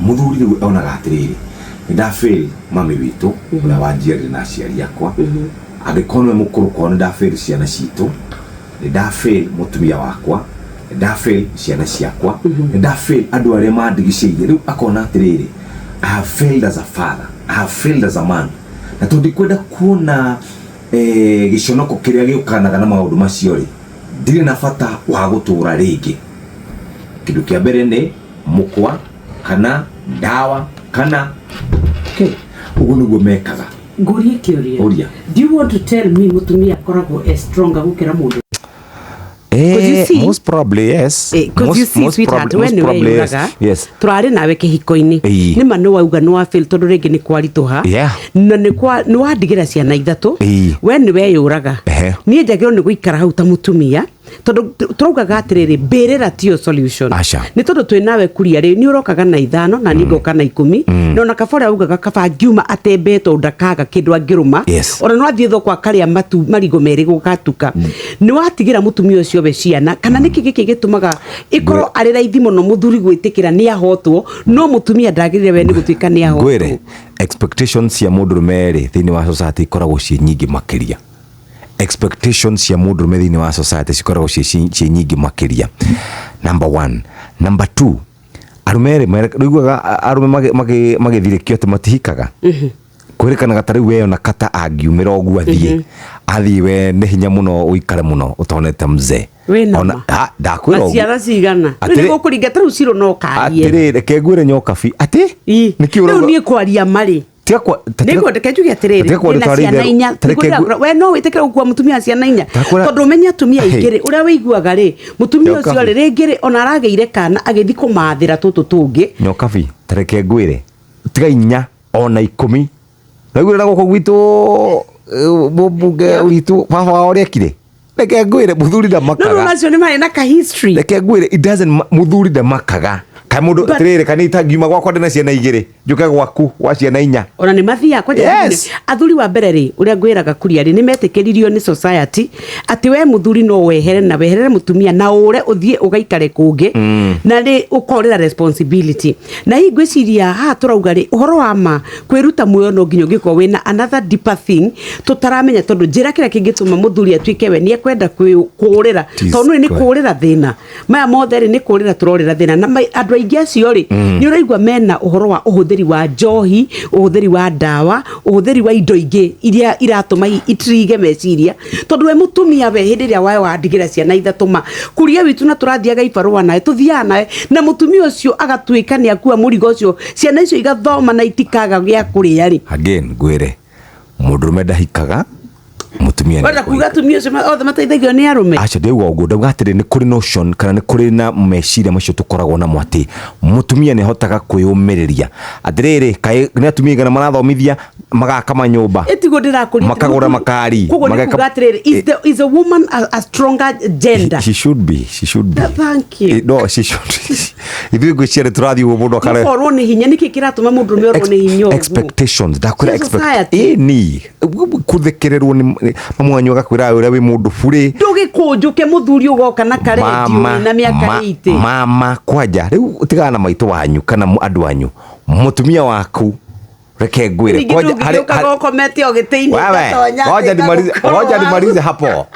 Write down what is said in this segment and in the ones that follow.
Mũthuri rĩu onaga atĩrĩrĩ, nĩ ndafail mami witũ ũrĩa wanjiarire na aciari akwa, angĩkorwo nĩwe mũkũrũ kwao, nĩ ndafail ciana citũ, nĩ ndafail mũtumia wakwa, nĩ ndafail ciana ciakwa, nĩ ndafail andũ arĩa mandigicĩirie. Rĩu akona atĩrĩrĩ, I have failed as a father, I have failed as a man, na tondũ ndikwenda kuona gĩconoko kĩrĩa gĩũkanaga na maũndũ macio rĩ, ndirĩ na bata wa gũtũra rĩngĩ. Kĩndũ kĩa mbere nĩ mũkwa kana ndawa kana okay. Ũguo nĩguo mekaga. Ngũrie kĩũria. Ũria. Do you want to tell me mũtumia akoragwo e stronger gũkĩra mũndũ? 'Cause you see- Most probably yes. 'Cause you see, sweetheart, we most nĩwe probably yes. yũraga. Yes. Tũrarĩ nawe kĩhiko-inĩ. Ĩĩ. Nĩ ma nĩ wauga nĩ wa fail tondũ rĩngĩ nĩ kwaritũha. Na nĩ wandigĩra ciana ithatũ. Ĩĩ. We nĩ weyũraga. Ehe. Niĩ njagĩrĩirwo nĩ gũikara hau ta mũtumia tondũ tũraugaga atĩrĩrĩ, mbĩrĩra tiyo solution. Aca. Nĩ tondũ twĩ nawe kuria rĩ, nĩ ũrokaga na ithano na niĩ ngoka na 10, na ona kaba ũrĩa augaga kaba angiuma atembee tondũ ndakaga kĩndũ angĩrũma. Ona no athiĩ thoko akarĩa matu marigũ merĩ gũgatuka. Nĩ watigĩra mũtumia ũcio we ciana, kana nĩkĩ gĩkĩ gĩtũmaga ĩkorwo arĩ raithi mũno mũthuri gwĩtĩkĩra nĩ ahotwo, no mũtumia ndagĩrĩire we nĩ gũtuĩka nĩ ahotwo? Ngwĩre, expectations cia mũndũrũme rĩ thĩinĩ wa society ikoragwo ciĩ nyingĩ makĩria. Expectations cia mũndũrũme thĩinĩ wa society cikoragwo ciĩ nyingĩ makĩria, number one. Number two, arũme rĩ, rĩugaga arũme magĩthirĩkio atĩ matihikaga, kwĩrĩkanaga ta rĩu we ona kata angiumĩra ũguo athiĩ we nĩ hinya mũno ũikare mũno ũtonete mzee. Wĩna Ona- ma? Ha, ndakwĩra Na ũguo. ciana cigana? Rĩu Atĩrĩ- nĩ gũkũringa ta rĩu Ciro no karie. Atĩrĩ, reke ngwĩre nyokabi atĩ Ĩ. nĩkĩ Rĩu ũrauga? niĩ kwaria marĩ Tiga kwa- ta- tiga- nĩngwenda njuge atĩrĩrĩ, tiga kwaria ndĩna tarĩ ciana itherũ. inya. Ta reke We no wĩtĩkĩre gũkua mũtumia wa ciana inya? Ndakwĩra- Tondũ ũmenye atumia Hey. aingĩ rĩ, ũrĩa wĩiguaga rĩ, mũtumia Nyokabi. ũcio rĩ, rĩngĩ rĩ, ona aragĩire kana agĩthiĩ kũmathĩra tũtũ tũngĩ. Nyokabi, ta reke ngwĩre, tiga inya ona 10. Naiguire na gũkũ gwitũ, mũmbunge witũ baba wao ũrĩa ekire. Reke ngwĩre, mũthuri No rĩu ndamakaga. acio nĩ marĩ na ka history. Reke ngwĩre, it doesn't mũthuri ndamakaga. Kaĩ mũndũ atĩrĩrĩ, kana itangiuma gwakwa ndĩna ciana igĩrĩ, njũke gwaku gwa ciana inya? Ona nĩ mathiaga kwanja. Athuri wa mbere rĩ, ũrĩa ngwĩraga kuria rĩ, nĩ metĩkĩririo nĩ society atĩ we mũthuri no wehere na weherere mũtumia na ũre ũthiĩ ũgaikare kũngĩ, na rĩ ũkorĩra responsibility. Na hihi ngwĩciria haha tũrauga rĩ, ũhoro wa ma kwĩruta muoyo no nginya ũngĩkorwo wĩna another deeper thing tũtaramenya, tondũ njĩra kĩrĩa kĩngĩtũma mũthuri atuĩke we nĩ ekwenda kũũrĩra, Tis tondũ nĩ correct. kũũrĩra thĩna maya mothe rĩ, nĩ kũũrĩra tũrorĩra thĩna. Na andũ aingĩ acio rĩ, nĩ ũraigua mena ũhoro wa ũhũthĩri wa njohi, ũhũthĩri wa ndawa, ũhũthĩri wa indo ingĩ iria iratũma hihi itrige meciria, tondũ we mũtumia we hĩndĩ ĩrĩa wayo wandigĩra ciana ithatũ ma kuria witũ na tũrathiaga ibarũa nawe, tũthiaga nawe na mũtumia ũcio agatuĩka nĩ akua mũrigo ũcio, ciana icio igathoma na itikaga gĩa kũrĩa rĩ. Again ngwĩre, mũndũrũme ndahikaga, mũtumia nĩ Wenda kuga ekũhika. atumia acio othe mateithagio nĩ arũme? Aca, ndĩrauga ũguo, ndauga atĩrĩ, nĩ kũrĩ notion kana nĩ kũrĩ na meciria macio tũkoragwo namo atĩ mũtumia nĩ ahotaga kwĩyũmĩrĩria. Atĩrĩrĩ, kaĩ nĩ atumia aigana marathomithia, magaka manyũmba, Ĩtiguo ndĩrakũria. makagũra makari, Koguo nĩ kuga atĩrĩrĩ, is a woman a stronger gender? She should be, she should be. Thank you. No, she should. Ithuĩ ngwĩciria nĩ tũrathiĩ ũguo mũndũ akare Mũkorwo nĩ hinya, nĩkĩ kĩratũma mũndũrũme orwo nĩ hinya ũguo? Expectations, ndakwĩra. Cia society. Ĩni kũthekererwo nĩ mamu wanyu, agakwĩra ũrĩa wĩ mũndũ burĩ. Ndũgĩkũnjũke mũthuri ũgoka na karendio na mĩaka 80. Mama kwanja rĩu tigana na maitũ wanyu kana andũ anyu, mũtumia waku, reke ngwĩre. Ningĩ Kwanja- ndũngĩgĩũkaga ũkomete o gĩtĩ-inĩ Wewe, ũgatonya ngoja atĩ nimalize, ĩgagũkorwo ngoja hau. nimalize hapo.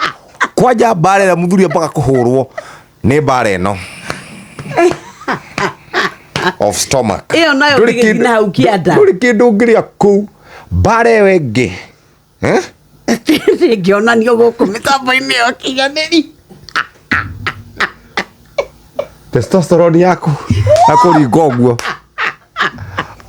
Kwanja mbara ĩrĩa mũthuri ambaga kũhũrwo nĩ mbara ĩno of stomach. Ĩyo nayo Ndũrĩ ndĩgĩthiĩ na hau kĩanda. Ndũrĩ kĩndũ ũngĩrĩa kũu. Mbara ĩyo ĩngĩ. Eh? Ndĩngĩonanio gũkũ mĩtambo-inĩ ya ũkinyanĩri. Testosterone yaku akũringa ũguo.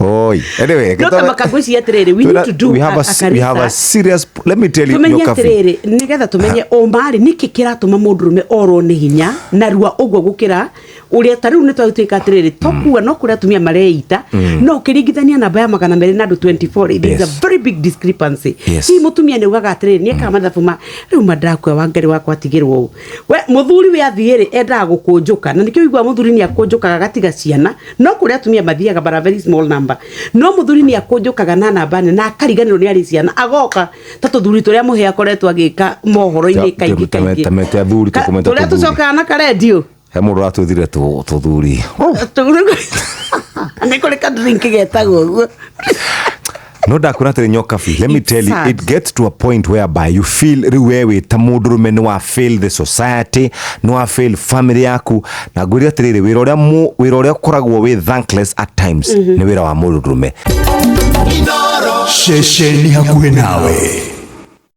Oi. Anyway, No ta makangwĩciria atĩrĩrĩ, we need to do we have a, a we have a research. serious, let me tell you, Tumenye Nyokabi. atĩrĩrĩ, nĩgetha tũmenye ũmarĩ nĩkĩ kĩratũma mũndũrũme orwo nĩ hinya narua ũguo gũkĩra ũrĩa ta rĩu nĩ twatuĩka atĩrĩrĩ tokuga no kũrĩ atumia mareita, no ũkĩringithania namba ya 200 na andũ 24, there is a very big discrepancy. Hihi mũtumia nĩ augaga atĩrĩrĩ, nĩ ekaga mathabu ma rĩu mandakua wangari wakwa atigĩrwo ũũ, we mũthuri we athiĩ rĩ, endaga gũkũnjũka, na nĩkĩo ũiguaga mũthuri nĩ akũnjũkaga agatiga ciana. No kũrĩ atumia mathiaga but a very small number, no mũthuri nĩ akũnjũkaga na namba nene na akariganĩrwo nĩ arĩ ciana, agoka ta tũthuri tũrĩa mũhĩa akoretwo agĩka mohoro-inĩ kaingĩ kaingĩ. Tamete athuri, tũkũmeta Tũrĩa tũthuri. tũcokaga na karendio. He mũndũ ũratwĩthire tũthuri. Nĩ kũrĩ ka drink getagwo ũguo. No ndakwĩra atĩrĩ, Nyokabi, let me It's tell you, sad. it gets to a point whereby you feel rĩu we wĩ ta mũndũrũme nĩ wa fail the society, nĩ wa fail family yaku. Na ngwĩre atĩrĩrĩ, wĩra ũrĩa wĩra ũrĩa ũkoragwo wĩ thankless at times nĩ wĩra wa mũndũrũme. Ceceni hakuhĩ nawe.